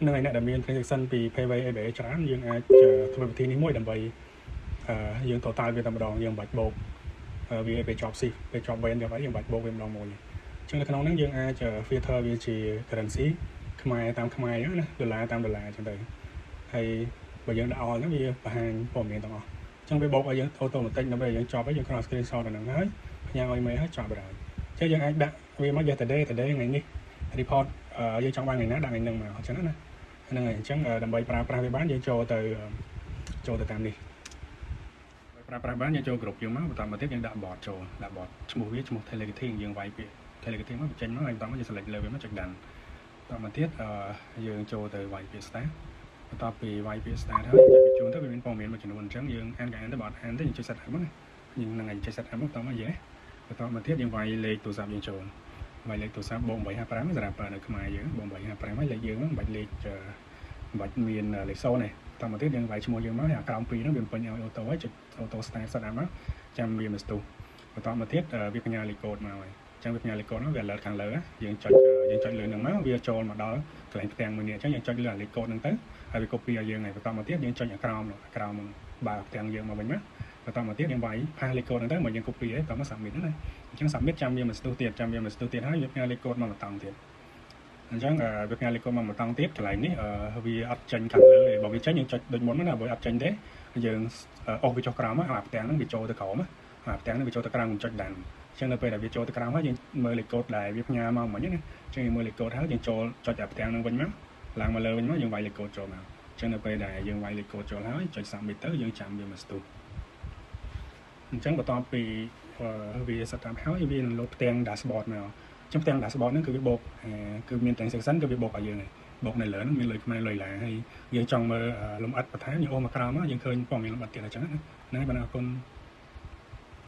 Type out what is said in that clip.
នឹងឯអ្នកដែលមាន transaction ពី Payway ABA ច្រើនយើងអាចធ្វើវិធីនេះមួយដើម្បីយើង total វាតែម្ដងយើងមិនបាច់បូកវាពេលចប់ shift ពេលចប់វេនចប់អីយើងមិនបាច់បូកវាម្ដងមួយអញ្ចឹងនៅក្នុងហ្នឹងយើងអាច filter វាជា currency ខ្មែរតាមខ្មែរអញ្ចឹងណាដុល្លារតាមដុល្លារអញ្ចឹងទៅហើយបើយើងដាក់ all ហ្នឹងវាបង្ហាញព័ត៌មានទាំងអស់អញ្ចឹងវាបូកឲ្យយើង automatic ដើម្បីឲ្យយើងចប់ហើយយើងគ្រាន់ screenshot អាហ្នឹងហើយផ្ញើឲ្យមេហើយចប់ហើយអញ្ចឹងយើងអាចដាក់វាមក yesterday today ថ្ងៃនេះ report យើងចង់បានថ្ងៃណាដាក់ថ្ងៃហ្នឹងមកអញ្ចឹងណាហ្នឹងហើយអញ្ចឹងដើម្បីប្រើប្រាស់វាបានយើងចូលទៅតាមនេះប្រើប្រាស់បានយើងចូលក្រុមយើងមកបន្តមកទៀតយើងដាក់ bot ចូលដាក់ bot ឈ្មោះវាឈ្មោះ Telegram យើងវាយពាក្យ Telegram មកបញ្ចេញមកហើយបន្តមកយើង select លើវាមកចុច done បន្តមកទៀតយើងចូលទៅវាយពាក្យ start បន្ទាប់ពីវាយពាក្យ start ហើយចុចបញ្ជូនទៅវាមានព័ត៌មានមួយចំនួនអញ្ចឹងយើងអានក៏អានទៅបើអត់អានទេយើងចុច set up មកណាយើងនឹងឲ្យចុច set up មកបន្តមកយេបន្តមកទៀតយើងវាយលេខទូរស័ព្ទយើងចូលវាយលេខទូរស័ព្ទបូក855សម្រាប់នៅខ្មែរយើងបូក855ហើយលេខយើងហ្នឹងមិនបាច់លេខមិនបាច់មានលេខ0ទេតមកទៀតយើងវាយឈ្មោះយើងមកហើយអាក្រោម2ហ្នឹងវាពេញឲ្យ auto ហើយចុច auto start set up មកចាំវាមកស្ទុះបន្តមកទៀតវាផ្ញើលេខកូដមកហើយអញ្ចឹងវាផ្ញើលេខកូដមកវា alert ខាងលើយើងចុចលើហ្នឹងមកវាចូលមកដល់កន្លែងផ្ទាំងមួយនេះអញ្ចឹងយើងចុចលើអាលេខកូដហ្នឹងទៅហើយវា copy ឲ្យយើងហើយបន្តមកទៀតយើងចុចអាក្រោមអាក្រោមបើផ្ទាំងយើងមកវិញមកបន្តមកទៀតយើងវាយ paste លេខកូដហ្នឹងទៅមកយើង copy ហើយបន្តមក submit ណាអញ្ចឹង submit ចាំវាមកស្ទុះទៀតចាំវាមកស្ទុះទៀតហើយវាផ្ញើលេខកូដមកបន្តទៀតអញ្ចឹងវាផ្ញើលេខកូដមកបន្តទៀតកន្លែងនេះវាអត់ចេញខាងលើទេបើវាចេញយើងចុចដូចមុនណាបើអត់ចេញទេយើងអូសវាចុះក្រោមអាផ្ទាំងហ្នឹងវាចូលទៅក្រោមអាផ្ទាំងហ្នឹងវាចូលទៅក្រោមចុច done អញ្ចឹងនៅពេលដែលវាចូលទៅក្រោមហើយយើងមើលលេខកូដដែលវាផ្ញើមកមិញណាអញ្ចឹងយើងមើលលេខកូដហើយយើងចូលចុចអាផ្ទាំងហ្នឹងវិញមកឡើងមកលើវិញមកយើងវាយលេខកូដចូលមកអញ្ចឹងនៅពេលដែលយើងវាយលេខកូដចូលហើយចុច submit ទៅយើងចាំវាមកស្ទុះអញ្ចឹងបន្ទាប់ពីវា set up ហើយវានឹងលោតផ្ទាំង dashboard មកអញ្ចឹងផ្ទាំង dashboard ហ្នឹងគឺវាបូកគឺមាន transaction គឺវាបូកឲ្យយើងហើយបូកនៅលើហ្នឹងមានលុយខ្មែរលុយឡាហើយយើងចង់មើលលំអិតបន្ថែមយើងអូសមកក្រោមមកយើងឃើញព័ត៌មានលំអិតទៀតអញ្ចឹងណាហ្នឹងហើយបាទអរគុណ។